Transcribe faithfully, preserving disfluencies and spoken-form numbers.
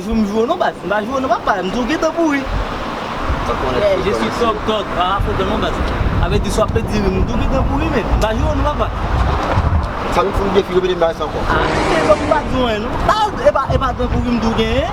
jou m jwe w non baz. M pa jwe w non papa. M di w gentan pouri. Eh, je suis tòg tòg, pa afronte non baz. Sa vle di si w ap pèdi ri m, m di w gentan pouri men. M pa jwe w non papa. Sa vin fout defi repete m bagay sa ankò. Ah, men bon, m pa di w anyen non. Baz, e pa, e pa tankou ri m di w genyen.